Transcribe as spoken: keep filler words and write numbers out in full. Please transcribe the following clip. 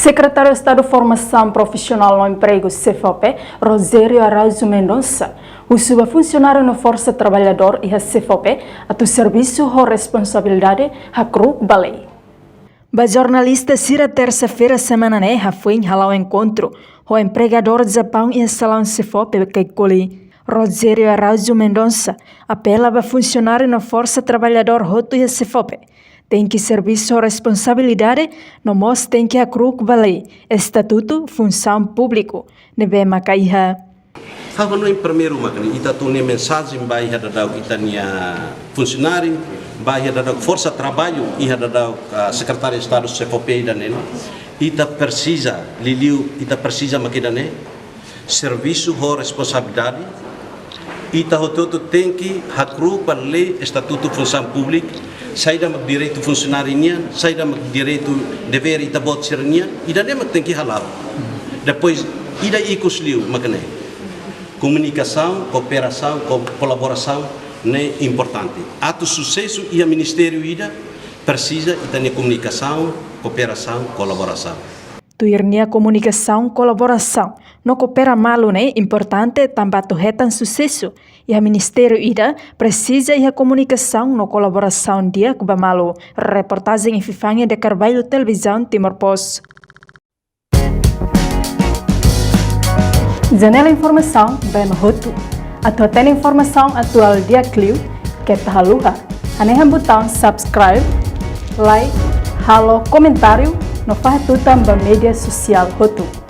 Sekretáriu Estadu Formasaun Profisionál no Empregu, SEFOPE, Rogério Araújo Mendonça, husu ba funsionáriu no forsa traballadór iha SEFOPE atu servisu ho responsabilidade, hakru'uk ba lei. Ba jornalista sira, tersa-feira semana ne'e hafoin hala'o enkontru ho empregadór Japaun iha salaun SEFOPE Caicoli. Rogério Araújo Mendonça apela ba funsionáriu no forsa traballadór hotu iha SEFOPE tenke servisu ho responsabilidade, no mós tenke hakru'uk ba lei, estatutu funsaun públiku ne'ebé maka iha. Ha'u hanoin primeiru mak ne'e, ita atu hato'o mensajen ba iha daudaun ita-nia funsionáriu, ba iha daudaun forsa traballu iha daudaun, ah, Sekretáriu Estadu SEFOPE ida-ne'e. Ita presiza, liuliu ita presiza mak ida-ne'e, servisu ho responsabilidade. Ita hotu-hotu tenke hakru'uk ba lei, estatutu funsaun públika, saida mak direitu funsionáriu nian, saida mak direitu, devér ita-boot sira-nian, ida-ne'e mak tenke hala'o. Depois, ida ikus liu mak ne'e. Komunikasaun, kooperasaun, ko-, kolaborasaun ne'e importante. Atu susesu iha ministériu ida, presiza ita-nia komunikasaun, kooperasaun, kolaborasaun. Tuir nia, komunikasaun, kolaborasaun no koopera malu ne'e importante tanba atu hetan susesu iha ministériu ida, presiza iha komunikasaun no kolaborasaun di'ak ba malu. Reportajen Epifania de Carvalho, Televizaun Timor Post. Janela informasaun ba ema hotu. Atu hatene informasaun atuál di'ak liu, keta haluha hanehan butaun subscribe, like, halo komentáriu no fahe tutan ba média sosiál hotu.